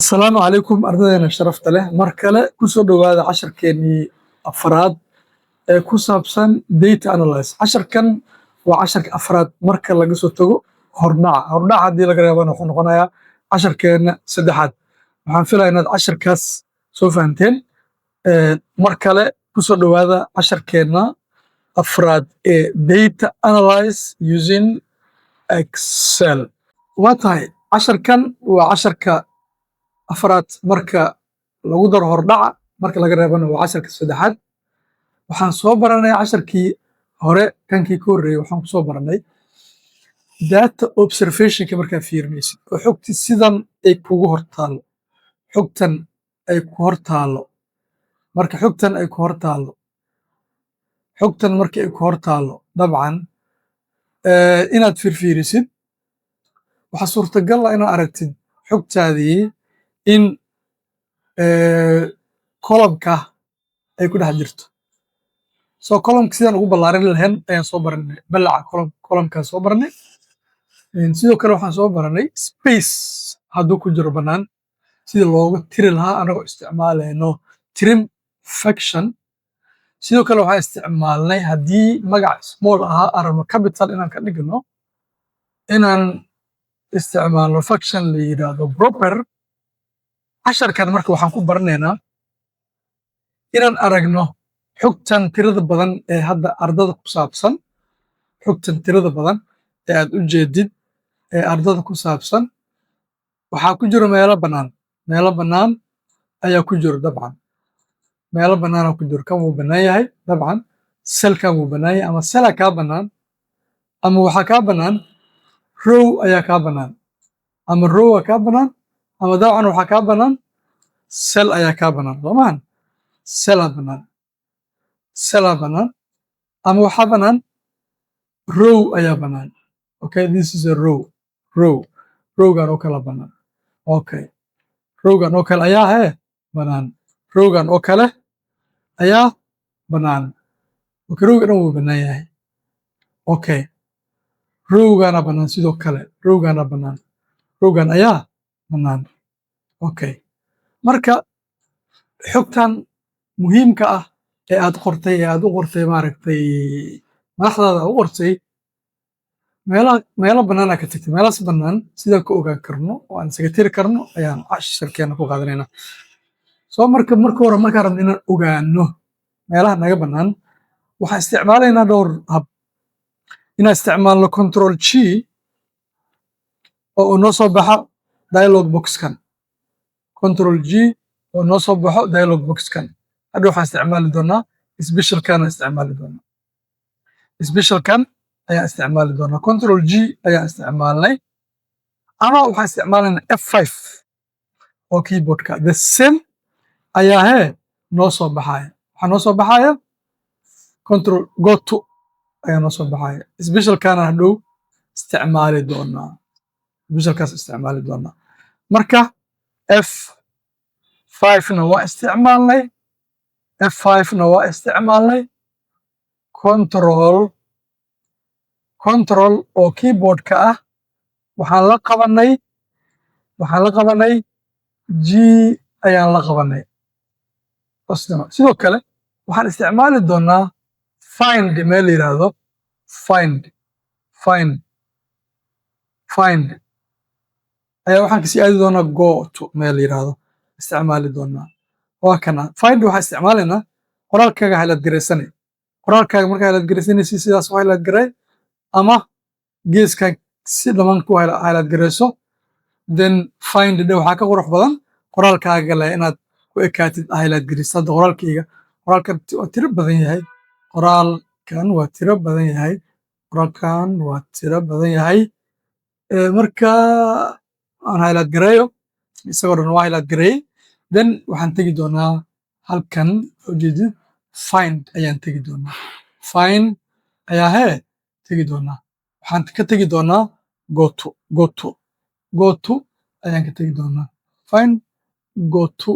Asalaamu calaykum, ardaydeena sharafta leh. Mar kale kusoo dhowaada casharkeenii afraad ee ku saabsan data analyze. Casharkan waa casharka afraad marka laga soo tago hordhaca. Hordhaca haddii laga reebana, wuxuu noqonayaa casharkeena saddexaad. Waxaan filaya inaad casharkaas soo fahanteen. Mar kale kusoo dhowaada casharkeena afraad ee data analyze using Excel. Waa tahay, casharkan waa casharka afraad marka lagu daro hordhaca, marka laga reebana waa casharka saddexaad. Waxaan soo baranay casharkii hore, kankii ka horreeyey, waxaan kusoo baranay data observationka. Markaa fiirinaysid oo xogti sidan ay kugu hortaalo, xogtan ay ku hortaalo, marka xogtan ay ku hortaalo, xogtan marka ay ku hortaalo, dabcan inaad fiirfiirisid, waxaa suurtagal ah inaad aragtid xogtaadii in columnka ay ku dhex jirto. So columnka sidaan ugu ballaarin lahayn ayaan soo baranay, ballaca columnkaan soo baranay. Sidoo kale waxaan soo baranay space hadduu ku jiro bannaan sidii looga tiri lahaa anagoo isticmaalayno trim function. Sidoo kale waxaan isticmaalnay haddii magac small ahaa aan rabno capital inaan ka dhigno, inaan isticmaalno function la yidhaahdo proper. Casharkan marka waxaan ku baranaynaa inaan aragno xogtan tirada badan ee hadda ardada ku saabsan. Xogtan tirada badan ee aad u jeedid ee ardada ku saabsan waxaa ku jiro meelo bannaan. Meelo bannaan ayaa ku jiro, dabcan meelo bannaana ku jiro. Kan wuu bannaan yahay, dabcan cellkan wuu bannaan yahay, ama cella kaa bannaan, ama waxaa kaa bannaan row ayaa kaa bannaan, ama rowa kaa bannaan, ama dabcan waxaa kaa bannaan cell ayaa kaa bannaan, soomahan? Cellaa bannaan, cellaa bannaan, ama waxaa bannaan row ayaa bannaan. Okay, this is a row. Row, rowgan oo kala bannaan. Okay, rowgan oo kale ayaa hee bannaan, rowgan oo kale ayaa bannaan. Okay, rowga dhan wuu bannaan yahay. Okay, rowgana bannaan, sidoo kale rowgana bannaan, rowgan ayaa bannaan. Okay, marka xogtan muhiimka ah ee aad qortay, ee aad u qortay, maaragtay, madaxdaada u qortay, meelaha meelo bannaanaa ka tagtay. Meelahaas bannaan sidaan ku ogaan karno oo aan isaga tiri karno ayaan casharkeena ku qaadanaynaa. Soo marka hore, markaan rabno inaan ogaano meelaha naga bannaan, waxaan isticmaalaynaa dhowr hab. Inaan isticmaalno Control G oo uu noo soo baxo dialog boxkan, Control G oo noo soo baxo dialog boxkan. Hadha waxaan isticmaali doonaa specialkan, isticmaali doonaa specialkan ayaan isticmaali doonaa. Control G ayaan isticmaalnay, ama waxaan isticmaalaynaa F5 oo keyboardka. The same ayaa hee noo soo baxaya. Waxaa noo soo baxaya control go to ayaa noo soo baxaya. Specialkana hadhow isticmaali doonaa, specialkaas isticmaali doonaa. Marka F5 na waa isticmaalnay, F5 na waa isticmaalnay, control oo keyboardka ah waxaan la qabanay G ayaan la qabanay. Sidoo kale waxaan isticmaali doonaa find meel la yidhaahdo, find, find, find ayaa waxaan kasii aadi doonaa go to meel la yidhaahdo isticmaali doonaa. Waa kana find. Waxaa isticmaalaynaa qoraalkaaga highlight garaysanay. Qoraalkaaga markaa highlight garaysanaysi, sidaas u highlight garay ama geeskan si dhamaan ku highlight garayso, then find dhe. Waxaa ka qurux badan qoraalkaaga leh inaad ku ekaatid highlight garayso. Hadda qoraalkayga, qoraalkan waa tiro badan yahay, qoraalkan waa tiro badan yahay, qoraalkan waa tiro badan yahay. Marka aan highlight gareeyo, isagoo dhan waa highlight gareeyey. Then waxaan tegi doonaa halkan ujeedid, find ayaan tegi doonaa. Find ayaa hee tegi doonaa. Waxaan ka tegi doonaa go to, go to, go to ayaan ka tegi doonaa. Find, go to,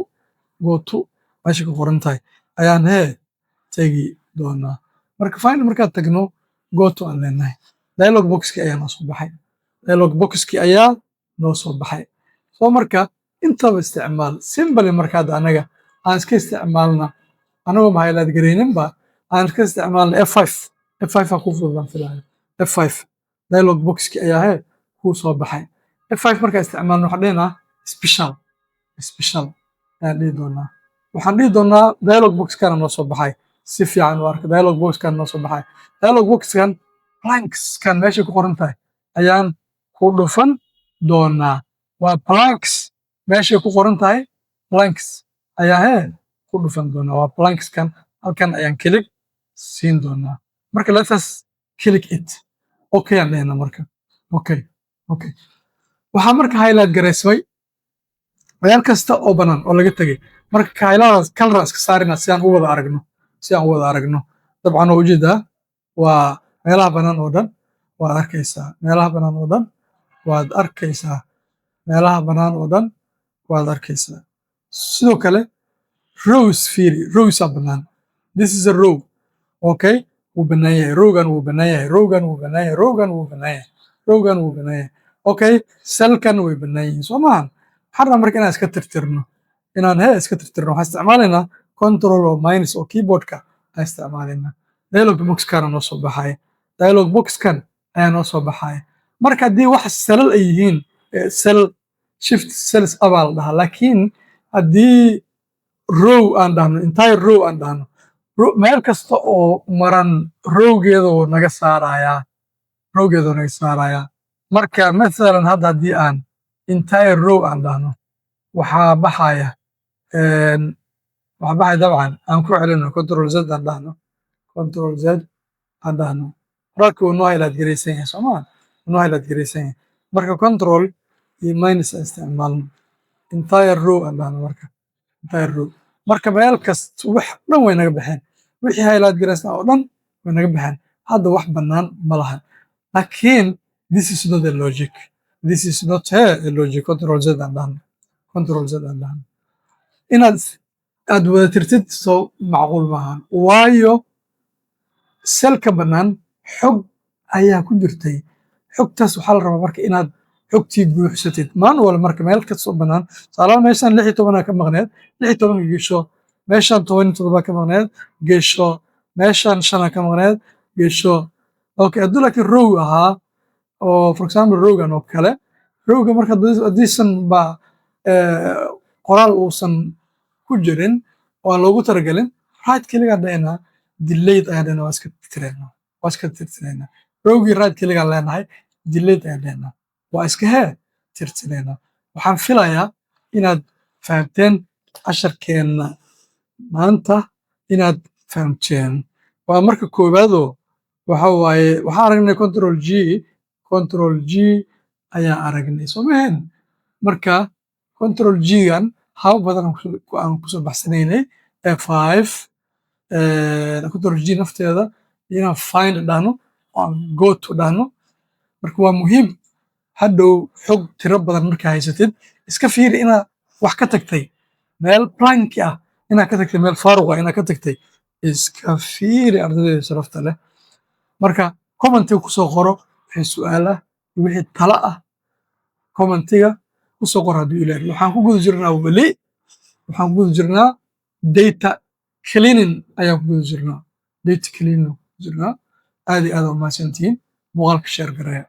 go to meesha ka qoran tahay ayaan hee tegi doonaa. Marka find markaan tagno, go to aan leenahay. Dialog boxki ayaa noo soo baxay, dialog boxki ayaa noo soo baxay. So marka Intaba isticmaal simply. Marka hadda anaga aan iska isticmaalna, anagoo ma highlight garayninba, aan iska isticmaalna F5. F5 aa ku fududaan filaya. F5 dialog boxki ayaa he kuu soo baxay. F5 markaa isticmaalna, waxaan dhihinaa special. Special ayaan dhihi doonaa. Waxaan dhihi doonaa dialog boxkana noo soo baxay. Si fiican u arka, dialog boxkan noo soo baxay. Dialog boxkan blankskan meeshay ku qoran tahay ayaan ku dhufan doonaa. Waa blanks meeshay ku qoran tahay. Blanks ayaa hee ku dhufan doonaa. Waa blankskan, halkan ayaan click siin doonaa. Marka let us click it. Okay aan dhehnaa marka. Okay, waxaa marka highlight garaysmay meel kasta oo bannaan oo laga tegay. Marka highlight color iska saarina si aan u wada aragno, si aan u wada aragno. Dabcan waa ujeedaa, waa meelaha bannaan oo dhan waad arkaysaa. Meelaha bannaan oo dhan waad arkaysaa. Meelaha bannaan oo dhan waad arkaysaa. Sidoo kale rows fiiri, rows aa bannaan. This is a row. Okay, wuu bannaan yahay rowgan, wuu bannaan yahay rowgan, wuu bannaan yahay rowgan, wuu bannaan yahay rowgan, wuu bannaan yahay. Okay, cellkan way bannaan yihiin, soo maahan? Waxaan rabaa marka inaan iska tirtirno, inaan he iska tirtirno. Waxaan isticmaalaynaa control oo minus oo keyboardka aan isticmaalaynaa. Dialog boxkana noo soo baxaya. Dialog boxkan ayaa noo soo baxaya. Marka haddii wax cellal ay yihiin, cell shift cells abaa la dhahaa. Laakiin haddii row aan dhahno, entire row aan dhahno, meel kasta oo maran rowgeeda wuu naga saarayaa, rowgeeda wuu naga saarayaa. Marka mathalan hadda haddii aan entire row aan dhahno, waxaa baxaya, waxaa baxaya. Dabcan aan ku celino, control Z aan dhahno, control Z aan dhahno. Qoraalkii wuu noo highlight garaysan yahay, soo maa? Wuu noo highlight garaysan yahay. Marka control iyo minus aan isticmaalno, entire row aan dhahno. Marka entire row, marka meel kasta wax dhan way naga baxeen. Wixii highlight garaysnaa oo dhan way naga baxeen. Hadda wax bannaan ma lahan. Laakiin this is not a logic. This is not a logic. Control Z aan dhahno, control Z aan dhahno. Inaad aad wada tirtid soo macquul maahan, waayo cellka bannaan xog ayaa ku jirtay. Xogtaas waxaa la rabaa marka inaad xogtii buuxsatid manual. Marka meel kastoo bannaan, tusaalahaan meeshan 16 ka maqneed, 16-ka gesho. Meeshan 17 ka maqneed, gesho. Meeshan shana ka maqneed, gesho. Okay, hadduu laakiin row ahaa oo, for example, rowgan oo kale, rowga marka haddiisan ba qoraal uusan ku jirin oo aan loogu talagelin, right click-gaan dhahaynaa, delete ayaan dhahaynaa. Waa iska tirtireynaa, waa iska tirtireynaa rowgii. Right click-gaan leenahay, delete ayaan dhahaynaa, waa iska hee tirtireynaa. Waxaan filayaa inaad fahamteen casharkeenna maanta, inaad fahamteen. Waa marka koowaadoo waxa waaye, waxaan aragnay control G. Control G ayaan aragnay, soo mahen? Marka control G-gan haba badan aan kusoo baxsanaynay. F5, control G nafteeda, inaan find dhahno oo aan go to dhahno. Marka waa muhiim. Hadhow xog tiro badan markaa haysatid, iska fiiri inaad wax ka tagtay, meel blank ah inaad ka tagtay, meel faaruq ah inaad ka tagtay iska fiiri. Ardayda sharafta leh, marka commentiga kusoo qoro wixii su'aal ah iyo wixii talo ah. Commentiga kusoo qoro hadduu Ilaahay. Waxaan ku guda jirnaa weli, waxaan ku guda jirnaa data cleaning ayaan ku guda jirnaa, data cleaning ku guda jirnaa. Aad iyo aad u mahadsantihiin. Muuqaalka share gareeya.